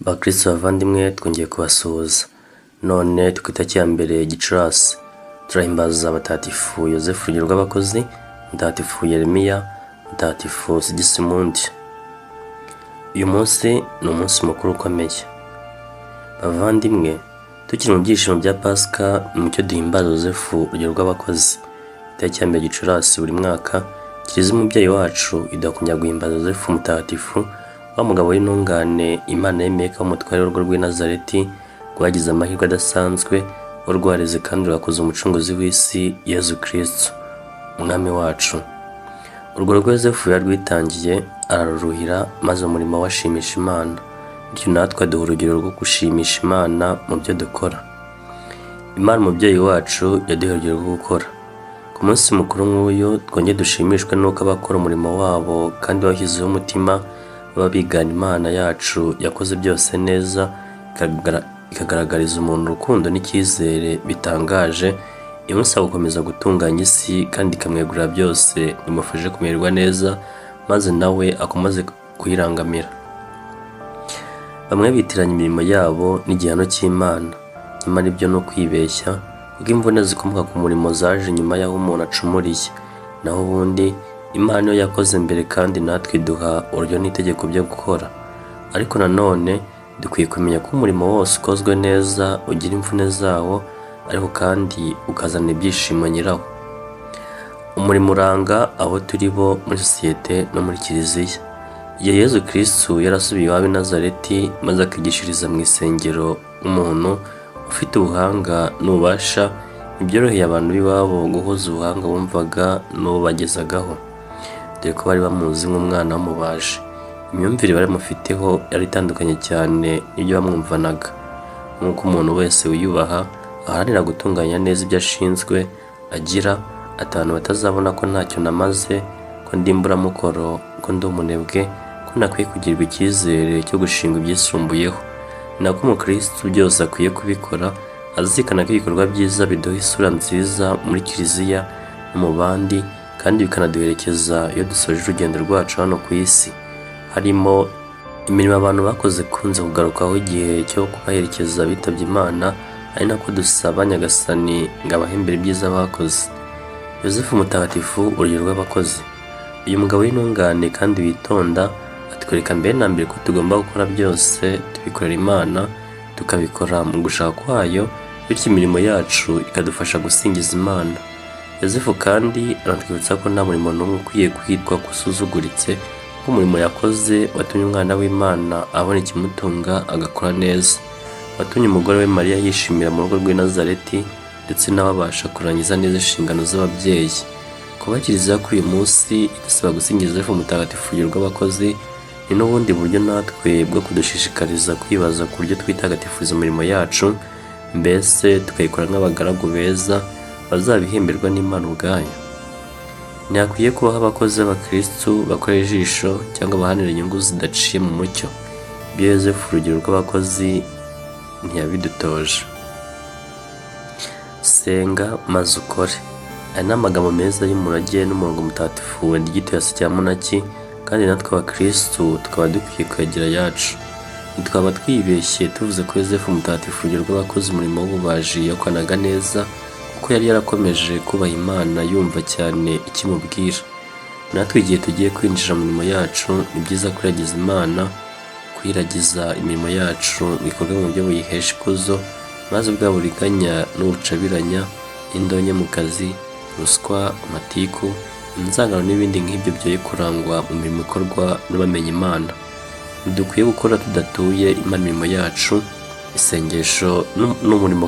Bakristu bavandimwe, twongeye kubasuhuza. None ku itariki ya 1 Gicurasi turahimbaza Abatagatifu Yozefu Rugero rw'Abakozi, Mutagatifu Yeremiya, Mutagatifu Sigisimundi. Uyu munsi ni umunsi mukuru ukomeye. Bavandimwe, tukiri mu byishimo bya Pasika, nimucyo duhimbaze Yozefu Rugero rw'Abakozi. Itariki ya 1 Gicurasi buri mwaka, Kiliziya umubyeyi wacu iduha kongera guhimbaza Yozefu Mutagatifu, wa mugabo w'intungane Imana yemeye ko umutware w'urugo rw'i Nazareti rwagize amahirwe adasanzwe, wo rwareze kandi rugakuza umucunguzi w'isi Yezu Kristu umwami wacu. Urwo rugo Yozefu yarwitangiye, araruruhira, maze umurimo we ashimisha Imana. Bityo natwe aduha urugero rwo gushimisha Imana mu byo dukora. Imana umubyeyi wacu yaduhaye urugero rwo gukora. Ku munsi mukuru nk'uyu twongere dushimishwe n'uko abakora umurimo wabo kandi bawushyizeho umutima baba bigana Imana yacu yakoze byose neza, ikagaragariza umuntu urukundo n'icyizere bitangaje, imusaba gukomeza gutunganya isi kandi ikamwegurira byose ngo imufashe kumererwa neza, maze nawe akomeze kuyirangamira. Bamwe bitiranya imirimo yabo n'igihano cy'Imana, nyamara ibyo ni ukwibeshya, kuko imvune zikomoka ku murimo zaje nyuma y'aho umuntu acumuriye. Naho ubundi Imana niyo yakoze mbere kandi natwe iduha urugero n'itegeko byo gukora. Ariko nanone dukwiye kumenya ko umurimo wose ukozwe neza ugira imvune zawo, ariko kandi ukazana ibyishimo nyirawo. Umurimo uranga abo turi bo muri sosiyete no muri Kiliziya. Igihe Yezu Kristu yarasubiye iwabo i Nazareti maze akigishiriza mu isengero nk'umuntu ufite ubuhanga n'ububasha, ntibyoroheye abantu b'iwabo guhuza ubuhanga bumvaga n'uwo bagezagaho, dore ko bari bamuzi nk'umwana w'umubaji. Imyumvire bari bamufiteho yari itandukanye cyane n'ibyo bamwumvanaga. Nk'uko umuntu wese wiyubaha aharanira gutunganya neza ibyo ashinzwe, agira ati abantu batazabona ko ntacyo namaze, ko ndi imburamukoro, ko ndi umunebwe, ko ntakwiye kugirirwa icyizere cyo gushinga ibyisumbuyeho. Ni nako umukristu byose akwiye kubikora azirikana ko ibikorwa byiza biduha isura nziza muri Kiliziya no mu bandi, kandi bikanaduherekeza iyo dusoje urugendo rwacu hano ku isi. Harimo imirimo abantu bakoze ikunze kugarukwaho igihe cyo kubaherekeza bitabye Imana, ari nako dusaba Nyagasani ngo abahembere ibyiza bakoze. Yozefu Mutagatifu urugero rw'abakozi. Uyu mugabo w'intungane kandi witonda atwereka mbere na mbere ko tugomba gukora byose tubikorera Imana, tukabikora mu gushaka kwayo, bityo imirimo yacu ikadufasha gusingiza Imana. Yozefu kandi anatwibutsa ko nta murimo n'umwe ukwiye kwitwa ko usuzuguritse, kuko umurimo yakoze watumye umwana w'Imana abona ikimutunga agakora neza, watumye umugore we Mariya yishimira mu rugo rw'i Nazareti, ndetse nawe abasha kurangiza neza inshingano z'ababyeyi. Kuba Kiliziya kuri uyu munsi idusaba gusingiza Yozefu Mutagatifu urugero rw'abakozi, ni n'ubundi buryo natwe bwo kudushishikariza kwibaza ku buryo twitagatifuriza imirimo yacu, mbese tukayikora nk'abagaragu beza bazabihemberwa n'Imana ubwayo. Ntihakwiye kubaho abakozi b'abakristu bakora ijisho cyangwa baharanira inyungu zidaciye mu mucyo. Ibyo Yozefu urugero rw'abakozi ntiyabidutoje. Senga maze ukore. Aya ni amagambo meza y'umurage n'umurongo mutagatifu Benedicto ya Monaki, kandi natwe abakristu tukaba dukwiye kuyagira ayacu. Ntitwaba twibeshye tuvuze ko Yozefu Mutagatifu urugero rw'abakoze umurimo w'ububaji yakoranaga neza, kuko yari yarakomeje kubaha Imana yumva cyane icyo imubwira. Natwe igihe tugiye kwinjira mu mirimo yacu, ni byiza kwiragiza Imana, kuyiragiza imirimo yacu ngo ikorwe mu buryo buyihesha ikuzo, maze bwa buriganya n'ubucabiranya, indonke mu kazi, ruswa, amatiku, inzangano n'ibindi nk'ibyo byoye kurangwa mu mirimo ikorwa n'abamenya Imana. Ntidukwiye gukora tudatuye Imana imirimo yacu. Isengesho n'umurimo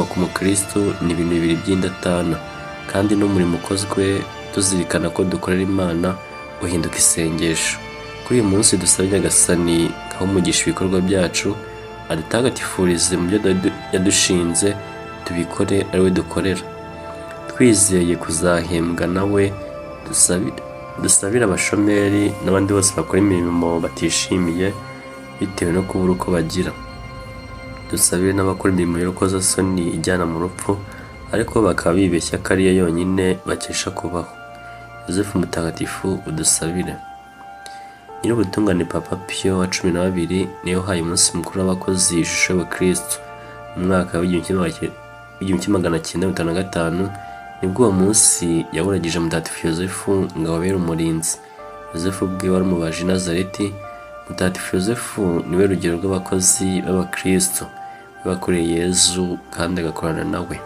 ku mukristu ni ibintu bibiri by'indatana, kandi n'umurimo ukozwe tuzirikana ko dukorera Imana uhinduka isengesho. Kuri uyu munsi dusabe Nyagasani ahe umugisha ibikorwa byacu, adutagatifurize mu byo yadushinze, tubikore ari we dukorera, twizeye kuzahembwa nawe. Dusabire abashomeri n'abandi bose bakora imirimo batishimiye bitewe no kubura uko bagira. Dusabire n'abakora imirimo y'urukozasoni ijyana mu rupfu, ariko bakaba bibeshya ko ariyo yonyine bakesha kubaho. Yozefu mutagatifu, udusabire. Nyir'ubutungane Papa Piyo wa 12 niwe uhaye umunsi mukuru w'abakozi ishusho y'ubukristu. Mu mwaka wa 1955 nibwo uwo munsi yawuragije Mutagatifu Yozefu ngo ababere umurinzi. Yozefu ubwe wari umubaji i Nazareti. Mutagatifu Yozefu niwe rugero rw'abakozi b'abakristu, we wakoreye Yezu kandi agakorana nawe.